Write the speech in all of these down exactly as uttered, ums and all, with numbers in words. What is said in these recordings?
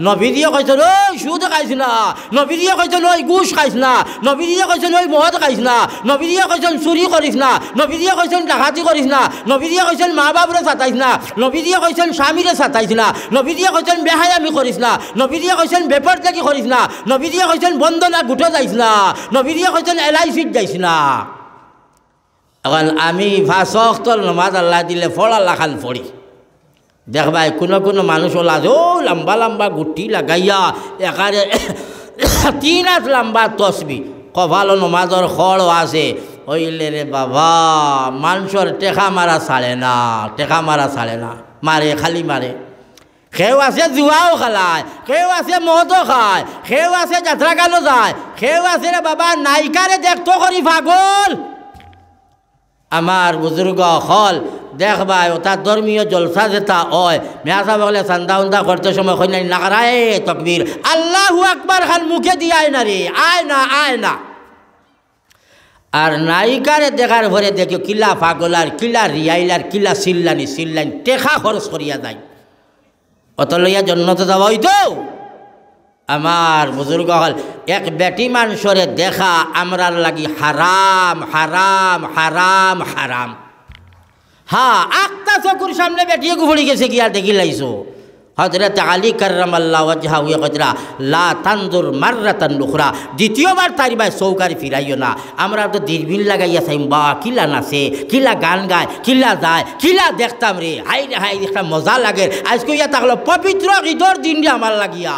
নবীজিয়ে কইছইন, "ওই সুদ খাইস না।" নবীজিয়ে কইছইন, "ওই ঘুষ খাইস না।" নবীজিয়ে কইছইন, "ওই মদ খাইস না।" নবীজিয়ে কইছইন, "চুরি করিস না।" নবীজিয়ে কইছইন, "ডাকাতি করিস না।" নবীজিয়ে কইছইন, "মা বাপরে সাতাইস না।" নবীজিয়ে কইছইন, "স্বামীরে সাতাইস না।" নবীজিয়ে কইছইন, "বেহায়ামি করিস না।" নবীজিয়ে কইছইন, "বেপরদাগি করিস না।" নবীজিয়ে কইছইন, "বন্দনা গুটো যাইস না।" নবীজিয়ে কইছইন, "এলআইসিত যাইস না।" অখন আমি পাঁচ ওয়াক্তর নমাজ আল্লায় দিলে পড়ার লাখান পড়ি। দেখবায়, কুনু কুনু মানুষ অলা যে অউ লাম্বা লাম্বা গুটি লাগাইয়া একারে তিন আত লাম্বা তসবি, কপালো নমাজর খড়ও আছে, অইলে রে বাবা, মানষর টেকা মারা ছাড়ে না, টেকা মারা ছাড়ে না, মারে, খালি মারে। কেউ আছে জুয়াও খেলায়, কেউ আছে মদও খায়, কেউ আছে যাত্রা গানো যায়, কেউ আছে রে বাবা নায়িকারে দেখতো করি পাগল। আমার বুজুর্গ অকল, দেখবায়, অতা ধর্মীয় জলসা যেতা অয়, মিয়া সাব অকলে চান্দা উন্দা করতে সময় কইন না, "নারায়ে তকবীর, আল্লাহু আকবার" খান মুখে দি আয় না রে, আয় না, আয় না। আর নায়িকারে দেখার পরে দেখিও কিলা পাগল আর কিলা রিয়াইল আর কিলা চিল্লানি চিল্লাইন, টেকা খরচ করিয়া যায়। অত লইয়া জন্নতো যাওয়া অইতো? আমার বুজুর্গ অকল, এক বেটি মানষরে দেখা আমরার লাগি হারাম, হারাম, হারাম, হারাম। হা, আখতা চকুর সামনে বেটি এগু পড়ি গেছে গিয়া দেখিলাইছো। হযরত আলী কাররামাল্লাহু ওয়াজহাহুয়ে কইতরা, "লা তানজুর মাররাতান উখরা", দ্বিতীয়বার তাইর বায় চউখ আর ফিরাইও না। আমরা তো দূরবীন লাগাইয়া চাইমু, বা কিলা নাচে, কিলা গান গায়, কিলা যায়, কিলা দেখতাম রে। হায় রে হায়, একটা মজা লাগের। আইজকু ইয়া থাকলো পবিত্র ঈদর দিন রে আমার লাগিয়া।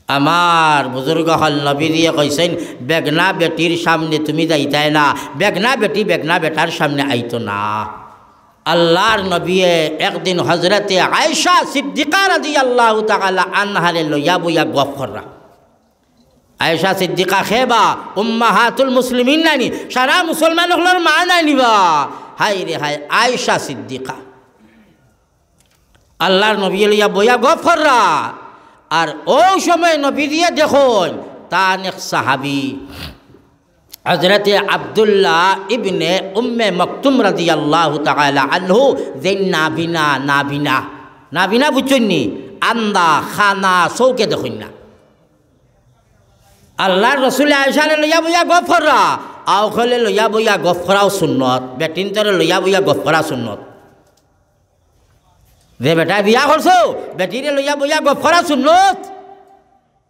আমার বুজুর্গ অকল, নবীজিয়ে কইছইন, "বেগনা বেটির সামনে তুমি যাইতায় না, বেগনা বেটি বেগনা বেটার সামনে আইতো না।" আল্লাহর নবীয়ে একদিন হযরতে আয়েশা সিদ্দিকা রাদিয়াল্লাহু তাআলা আনহারে লইয়া বইয়া গফ কররা। আয়েশা সিদ্দিকা কে বা? উম্মাহাতুল মুসলিমিন নায়নি, সারা মুসলমান অকলর মা নায়নি বা? হায় রে হায়, আয়েশা সিদ্দিকা। আল্লাহর নবীয়ে লইয়া বইয়া গফ কররা। আর অউ সময় নবীজিয়ে দেখইন, তান এক সাহাবী হযরতে আব্দুল্লাহ ইবনে উম্মে মকতুম রাদিয়াল্লাহু তাআলা আনহু, যেইন নাবিনা, নাবিনা, নাবিনা বুঝছইন নি? আন্দা, কানা, চউখে দেখইন না। আল্লাহর রসুলে আয়েশারে লইয়া বইয়া গফ কররা, আউকলে লইয়া বইয়া গফ করাও সুন্নত, বেটিন্তরে লইয়া বইয়া গফ করা সুন্নত। যে বেটায় বিয়া করছো, বেটিরে লইয়া বইয়া গফ করা সুন্নত।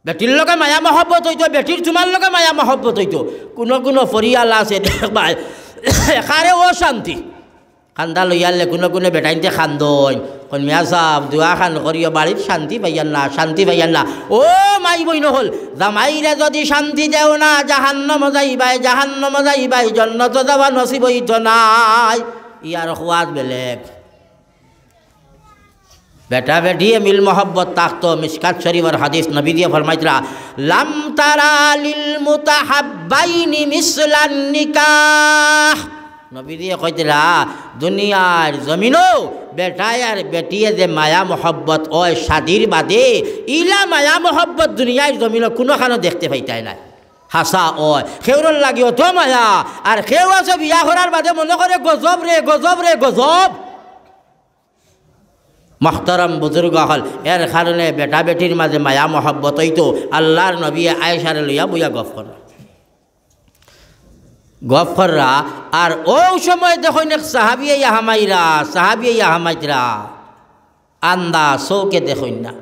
বেটির লগে মায়া মহব্বত অইতো, বেটির তুমার লগে মায়া মহব্বত অইতো। কুনু কুনু ফরিয়ালা আছে দেখবায়, একারে অশান্তি। কান্দা লইয়ারলে কুনু কুনু বেটাইন্তে কান্দইন। কইন, "মিয়া সাব, দোয়া খান করিও, বাড়িত শান্তি পাইয়ার না, শান্তি পাইয়ার না।" ও মাই বইন অকল, জামাইরে যুদি শান্তি দেও না, জাহান্নামো যাইবায়, জাহান্নামো যাইবায়, জন্নতো যাওয়া নসিব অইতো নায়। ইয়ার খুয়াদ বেলেগ। বেটা বেটিয়ে মিল মহব্বত থাকতো, মিশকাত শরীফর হাদিস, নবীজিয়ে ফরমাইতরা, "লাম তারা লিল মুতাহাব্বাইনি মিসলান নিকাহ।" নবীজিয়ে কইতরা, দুনিয়ার জমিনো বেটায় আর বেটিয়ে যে মায়া মহব্বত অয় শাদির বাদে, ইলা মায়া মহব্বত দুনিয়ার জমিনো কুনুখানো দেখতে পাইতায় নায়। হাছা অয়, কেউরর লাগি অত মায়া, আর কেউ আছে বিয়া করার বাদে মনো করে গজব রে, গজব রে, গজব। মহতরম বুজুর্গ অকল, এর কারণে বেটা বেটির মাঝে মায়া মহব্বত অইতো। আল্লাহর নবীয়ে আয়েশারে লইয়া বইয়া গফ কররা, গফ কররা। আর অউ সময় দেখইন এক সাহাবী আইয়া হামাইরা, সাহাবী আইয়া হামাইতরা, আন্দা চউখে দেখইন না।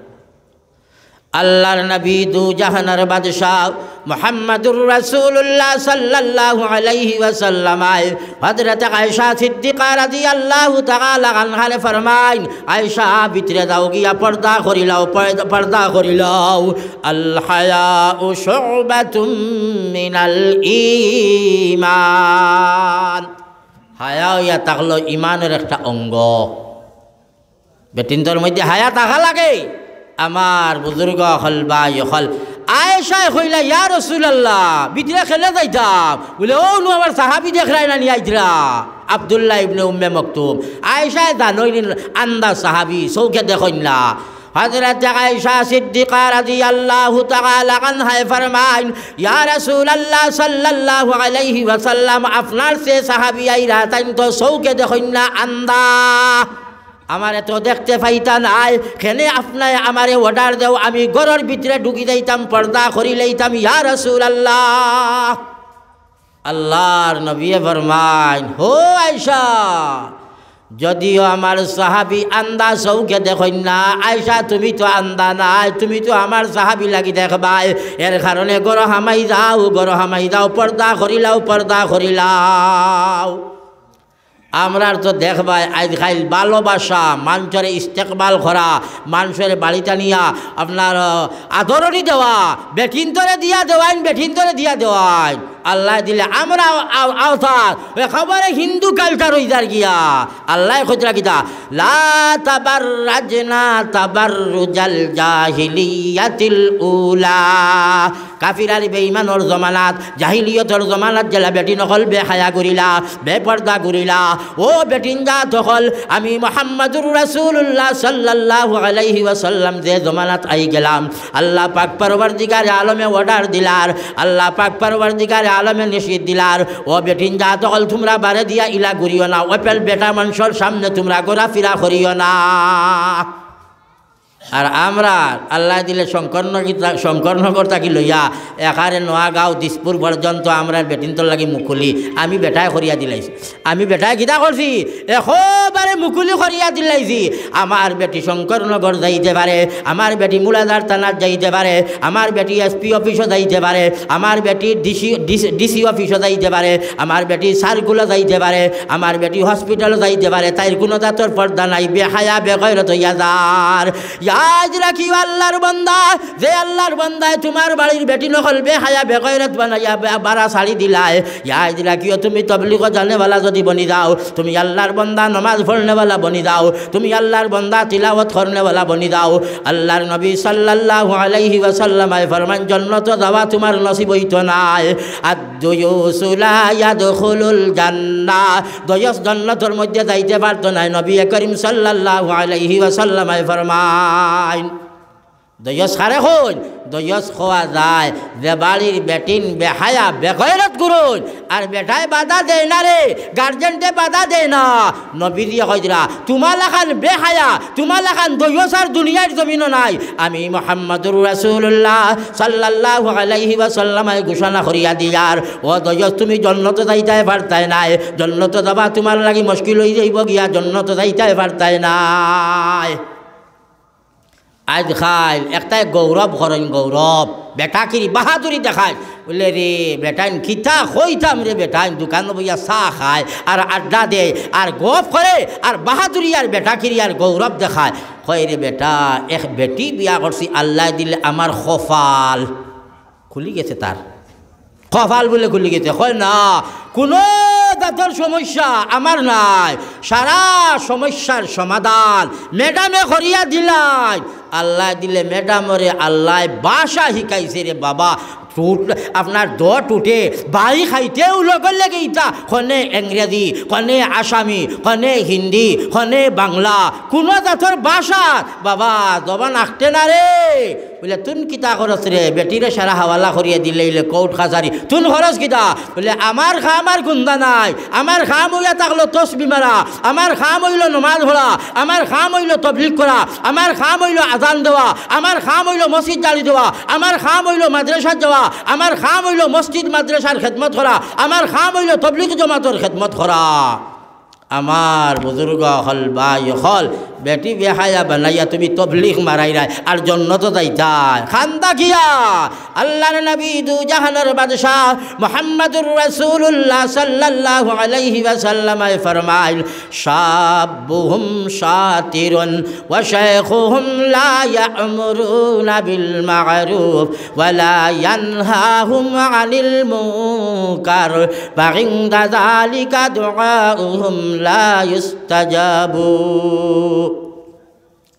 আল্লাহর নবী দু জাহানর বাদশা মুহাম্মাদুর রাসূলুল্লাহ সাল্লাল্লাহু আলাইহি ওয়াসাল্লাম আয় হযরত আয়েশা সিদ্দিকা রাদিয়াল্লাহু তাআলা আনহারে ফরমাইন, "আয়েশা, ভিতরে যাও গিয়া পর্দা করিলাও, পর্দা, পর্দা করিলাও। আল হায়াউ শুবাতুম মিনাল ঈমান।" হায়া অইয়া থাকলো ঈমানর একটা অঙ্গ। বেটিন্তর মধ্যে হায়া থাকা লাগে। আমার বুজুর্গ অকল, ভাই অকল, আয়েশায় কইলা, "ইয়া রাসূলুল্লাহ, ভিতরে কেনে যাইতাম?" বুলে, "অউ নু আমার সাহাবী দেখরায় না নি আইতরা, আব্দুল্লাহ ইবনে উম্মে মকতুম।" আয়েশায় জানইন আন্দা সাহাবী, চউখে দেখইন না। হযরত আয়েশা সিদ্দিকা রাদিয়াল্লাহু তাআলা আনহায় ফরমাইন, "ইয়া রাসূলুল্লাহ সাল্লাল্লাহু আলাইহি ওয়াসাল্লাম, আপনার যে সাহাবী আইরা, তাইন তো চউখে দেখইন না, আন্দা।" আমারে তো দেখতে পাইতা নায়, কেনে আপনায় আমারে অর্ডার দেও, আমি ঘরর ভিতরে ঢুকি যাইতাম, পর্দা করি লইতাম, ইয়া রাসূলুল্লাহ। আল্লাহর নবীয়ে ফরমাইন, হো আয়েশা, যদিও আমার সাহাবী আন্দা চউখে দেখইন না, আয়েশা, তুমি তো আন্দা নায়, তুমি তো আমার সাহাবী লাগি দেখবায়, এর কারণে ঘরো হামাই যাও, ঘরো হামাই যাও, পর্দা করিলাও, পর্দা করিলাও। আমরার তো দেখবায় আইজ কাইল ভালোবাসা, মানষরে ইস্তেকবাল করা, মানষরে বাড়িত আনিয়া আপনার, আহ, আদরণি দেওয়া, বেটিন্তরে দিয়া দেওয়াইন, বেটিন্তরে দিয়া দেওয়াইন। আল্লায় দিলে আমরা আও-, আওতার একেবারে হিন্দু কালচার অই যার গিয়া। আল্লায় কইরা কিতা, "লা তাবাররাজনা তাবাররুজাল জাহিলিয়াতিল উলা।" কাফির আর বেঈমানর জমানাত, জাহিলিয়তর জমানাত যেলা বেটিন অকল বেহায়া ঘুরিলা, বেপর্দা ঘুরিলা। ও বেটিন জাত অকল, আমি মুহাম্মাদুর রাসূলুল্লাহ সাল্লাল্লাহু আলাইহি ওয়াসাল্লাম যে জমানাত আই গেলাম, আল্লাহ পাক পরওয়ারদিগারে আলমে অর্ডার দিলার, আল্লাহ পাক পরওয়ারদিগারে আলমে নিষেধ দিলার, ও বেটিন জাত অকল, তুমরা বারে দিয়া ইলা ঘুরিও না, অপেল বেটা মানষর সামনে তুমরা ঘোরাফিরা করিও না। আর আমরা আল্লায় দিলে শঙ্করনগর, শঙ্করনগর থাকি লইয়া একেবারে নোয়াগাঁও, দিসপুর পর্যন্ত আমরার বেটিন্তর লাগি মুকুলি আমি বেটায় করিয়া দিলাইছি। আমি বেটায় কিতা করছি? একেবারে মুকুলি করিয়া দিলাইছি। আমার বেটি শঙ্করনগর যাইতে পারে, আমার বেটি মুলাদার থানাত যাইতে পারে, আমার বেটি এসপি অফিসো যাইতে পারে, আমার বেটি ডিসি, ডিসি, ডিসি অফিসো যাইতে পারে, আমার বেটি সার্কুলো যাইতে পারে, আমার বেটি হসপিটালো যাইতে পারে, তাইর কুনু জাতর পর্দা নাই, বেহায়া বেগয়রত অইয়া যার। ইয়াদ রাখিও আল্লাহর বন্দা, যে আল্লাহর বন্দায় তুমার বাড়ির বেটিন অকল বেহায়া বেগয়রত বানাইয়া বে-, বারা ছাড়ি দিলায়, ইয়াদ রাখিও তুমি তবলিগো যানেওয়ালা যদি বনি যাও, তুমি আল্লাহর বন্দা নমাজ পড়নেওয়ালা বনি যাও, তুমি আল্লাহর বন্দা তিলাওয়াত করনেওয়ালা বনি যাও, আল্লাহর নবী সাল্লাল্লাহু আলাইহি ওয়াসাল্লামে ফরমান, জন্নতো যাওয়া তুমার নসিব অইতো নায়। আদ-দুয়ুসু লা ইয়াদখুলুল জান্নাহ, দয়স জন্নতর মধ্যে যাইতে পারতো নায়। নবী করিম সাল্লাল্লাহু আলাইহি ওয়াসাল্লামে ফরমাইন, দয়স কারে কইন? দয়স কওয়া যায় যে বাড়ির বেটিন বেহায়া বেগয়রত ঘুরইন, আর বেটায় বাধা দেয় না রে, গার্জেন্টে বাধা দেয় না। নবীজিয়ে কইরা, তুমার লাখান বেহায়া, তুমার লাখান দয়স আর দুনিয়ার জমিনো নাই। আমি মুহাম্মাদুর রাসূলুল্লাহ সাল্লাল্লাহু আলাইহি ওয়াসাল্লামে ঘোষণা করিয়া দিয়ার, ও দয়স তুমি জন্নতো যাইতায় পারতায় নায়, জন্নতো যাওয়া তুমার লাগি মুশকিল অই যাইবো গিয়া, জন্নতো যাইতায় পারতায় নায়। আইজ কাইল একটায় গৌরব করইন, গৌরব, বেটাকিরি, বাহাদুরি দেখাইন। বুলে, "রে বেটাইন, কিতা কইতাম রে বেটাইন, দোকানো বইয়া চা খায়, আর আড্ডা দেয়, আর গপ করে, আর বাহাদুরি, আর বেটাকিরি, আর গৌরব দেখায়।" কয়, "রে বেটা, এক বেটি বিয়া করছি, আল্লায় দিলে আমার কপাল খুলি গেছে তার।" কপাল বুলে খুলি গেছে। কয়, "না, কুনু জাতর সমস্যা আমার নাই, সারা সমস্যার সমাধান ম্যাডামে করিয়া দিলাইন।" আল্লায় দিলে ম্যাডামরে আল্লায় ভাষা শিখাইছে রে বাবা। টুট, আপনার দ টুটে বাড়ি খাইতেও লগর লেগে ইতা, কনে ইংরেজি, কনে আসামি, কনে হিন্দি, কনে বাংলা, কুনু জাতর ভাষা বাবা জবান আটকে না রে। বুলে, "তুন কিতা করস রে? বেটিরে সারা হাওলা করিয়া দিলে ইলে কোর্ট কাছারি। তুন করস কিতা?" বুলে, "আমার কাম আর কুন্দা নাই। আমার কাম অইয়া থাকলো তসবি মারা, আমার কাম অইলো নমাজ পড়া, আমার কাম অইলো তবলিগ করা, আমার কাম অইলো আজান দেওয়া, আমার কাম অইলো মসজিদ জালি দেওয়া, আমার কাম অইলো মাদ্রাসাত যাওয়া, আমার কাম অইলো মসজিদ মাদ্রাসার খেদমত করা, আমার কাম অইলো তবলিগ জমাতর খেদমত করা।" আমার বুজুর্গ অকল, ভাই অকল, বেটি বেহায়া বানাইয়া তুমি তবলিগ মারাইরায়, আর জন্নতো যাইতায়। কান্দা কিয়া? আল্লাহর নবী দু জাহানর বাদশাহ মুহাম্মাদুর রাসূলুল্লাহ সাল্লাল্লাহু আলাইহি ওয়াসাল্লামে ফরমাইল, "শাবুহুম শাতিরুন ওয়া শাইখুহুম লা ইয়া'মুরুনা বিল মা'রুফ ওয়া লা ইয়ানহাহুম আনিল মুনকার।" فعند ذلك دعاؤهم لا يستجاب।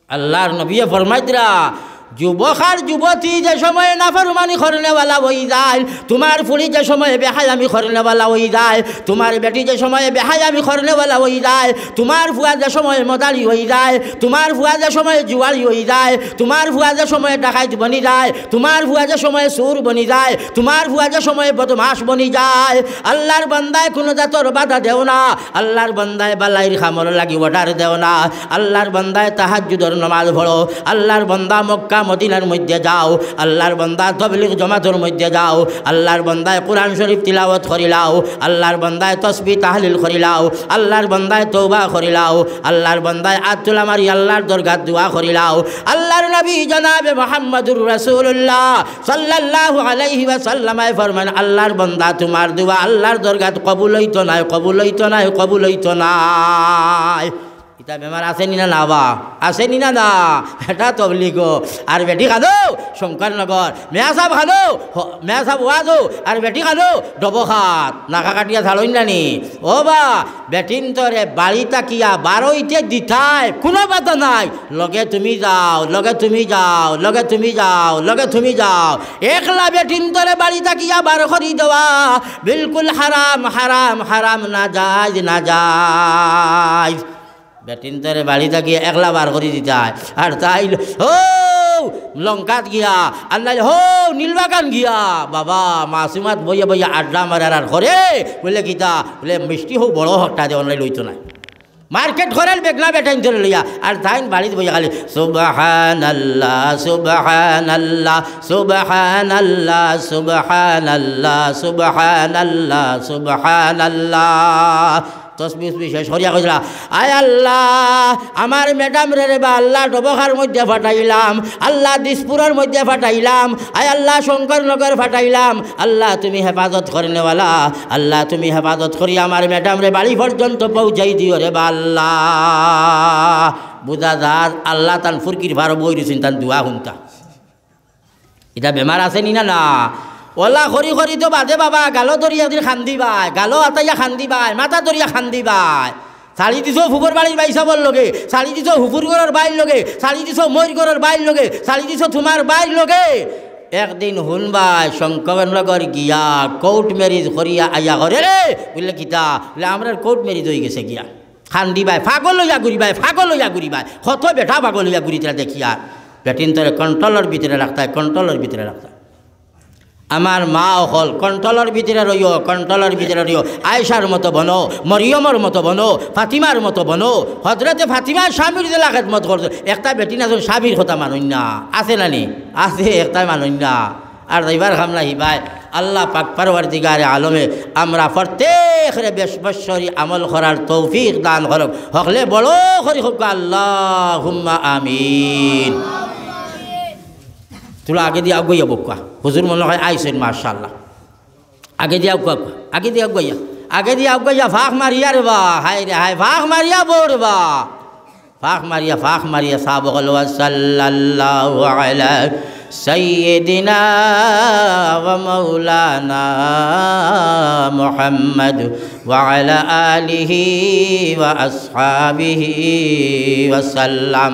আল্লাহর নবীয়ে ফরমাইতরা, যুবক আর যুবতী যে সময় নাফরমানি করনেওয়ালা অইযায়, তুমার ফুড়ি যে সময় বেহায়ামি করনেওয়ালা অইযায়, তুমার বেটি যে সময় বেহায়ামি করনেওয়ালা অইযায়, তুমার ফুয়া যে সময় মদারি অইযায়, তুমার ফুয়া যে সময় জুয়ারি অইযায়, তুমার ফুয়া যে সময় ডাকাইত বনিযায়, তুমার ফুয়া যে সময় চুর বনিযায়, তুমার ফুয়া যে সময় বদমাশ বনিযায়, আল্লার বান্দায় কুনু জাতর বাধা দেও না। আল্লার বান্দায় বালাইর কামর লাগি order দেও না। আল্লার বান্দায় তাহাজ্জুদর নমাজ পড়ো। আল্লার বান্দা মক্কা মদিনার মধ্যে যাও। আল্লার বান্দা তবলিগ জমাতর মধ্যে যাও। আল্লার বান্দায় কুরআন শরিফ তিলাওয়াত করিলাও। আল্লার বান্দায় তসবিহ তাহলিল করিলাও। আল্লার বান্দায় তওবা করিলাও। আল্লার বান্দায় আত তুলা মারি আল্লার দরগাত দোয়া করিলাও। আল্লার নবী জনাবে মুহাম্মাদুর রাসূলুল্লাহ সাল্লাল্লাহু আলাইহি ওয়াসাল্লামে ফরমান, আল্লার বান্দা, তুমার দোয়া আল্লার দরগাত কবুল অইতো নায়, কবুল অইতো নায়, কবুল অইতো নায়। ইতা বেমার আছে নি না, না বা? আছে নি না, না? ইটা তবলিগ। আর বেটি কানো শঙ্করনগর, মেয়া সাব কানো, হ-, মেয়া সাব ওয়াজো, আর বেটি কানো ডবখাত, নাকা কাটিয়া ছাড়ইন না নি? ও বা, বেটিন্তরে বাড়ি থাকিয়া বারইতে দিতায়, কুনু বাধা নাই। লগে তুমি যাও, লগে তুমি যাও, লগে তুমি যাও, লগে তুমি যাও। একলা বেটিন্তরে বাড়ি থাকিয়া বার করি দেওয়া বিলকুল হারাম, হারাম, হারাম, নাজাইজ, নাজাইজ। বেটিন্তরে বাড়ি থাকিয়া একলা বার করি দিতায়। আর তাইন, হউ, লঙ্কাত গিয়া, আর নাইলে হউ, নীলবাগান গিয়া, বাবা, মাসুমাত বইয়া বইয়া আড্ডা মারার আর করে, বুলে কিতা, বুলে মিষ্টি হউ বড় হকটা দে, অনলাইন অইতো নায়। মার্কেট করার বেগনা বেটাইন্তরে লইয়া, আর তাইন বাড়িত বইয়া খালি, সুবহানাল্লাহ, সুবহানাল্লাহ, সুবহানাল্লাহ, সুবহানাল্লাহ, সুবহানাল্লাহ, সুবহানাল্লাহ। তসবি উসবি শেষ করিয়া কইলা, আয় আল্লাহ, আমার ম্যাডামরে রে বা আল্লাহ ডবখার মধ্যে ফাটাইলাম, আল্লাহ দিসপুরর মধ্যে ফাটাইলাম, আয় আল্লাহ শঙ্করনগর ফাটাইলাম, আল্লাহ তুমি হেফাজত করনেওয়ালা, আল্লাহ তুমি হেফাজত করি আমার ম্যাডামরে বাড়ি পর্যন্ত পৌঁছাই দিও রে বা আল্লাহ। বুঝা যার আল্লাহ তান ফুরকির ফারো বই রইছইন, তান দোয়া হুনতা। ইতা বেমার আছে নি না, না? অলা করি করি তো বাদে বাবা, গালো ধরি একদিন কান্দিবায়, গালো আতাইয়া কান্দিবায়, মাথা ধরিয়া কান্দিবায়। ছাড়ি দিছো ফুফুর বাড়ির বাইসাবর লগে, ছাড়ি দিছো ফুফুর ঘরর বাইর লগে, ছাড়ি দিছো মইর ঘরর বাইর লগে, ছাড়ি দিছো তুমার বাইর লগে। একদিন হুনবায়, শঙ্করনগর গিয়া কোর্ট ম্যারেজ করিয়া আইয়া করে রে, বুলে কিতা? বুলে, আমরার কোর্ট ম্যারেজ অইগেছে গিয়া। কান্দিবায়, পাগল অইয়া ঘুরিবায়, পাগল অইয়া ঘুরিবায়। কত বেটা পাগল অইয়া ঘুরিতরা দেখিয়ার। বেটিন্তরে কন্ট্রোলর ভিতরে রাখতায়, কন্ট্রোলর ভিতরে রাখতায়। আমার মা অকল কন্ট্রোলর ভিতরে রইও, কন্ট্রোলর ভিতরে রইও। আয়েশার মতো বনো, মরিয়মর মতো বনো, ফাতিমার মতো বনো। হজরতে ফাতিমার স্বামীর যেলা খেদমত করছে, একটা বেটিন আছইন স্বামীর কথা মানইন না, আছে না নি? আছে, একটায় মানইন না। আর যাইবার কাম নাই হিবায়। আল্লাহ পাক পরওয়ারদিগারে আলমে আমরা প্রত্যেকরে বেশ বৎসরি আমল করার তৌফিক দান করুক। হকলে বড় করি কউক্কা, আল্লাহুম্মা আমিন। তুলা আগে দিয়া আগুয়াইয়া বউক্কা। হুজুর মনো অয় আইছইন, মাশাআল্লাহ। আগে দিয়া আগুয়া, আগে দিয়া আগুয়াইয়া। আগে দিয়া আগুয়াইয়া ফাঁক মারিয়া রে বা, হায় রে হায়, ফাঁক মারিয়া বউ রে বা। ফাঁক মারিয়া, ফাঁক মারিয়া সাব অকল, ওয়া সাল্লাল্লাহু আলা সাইয়্যিদিনা ওয়া মাওলানা মুহাম্মদ ওয়া আলা আলিহি ওয়া আসহাবিহি ওয়া সাল্লাম।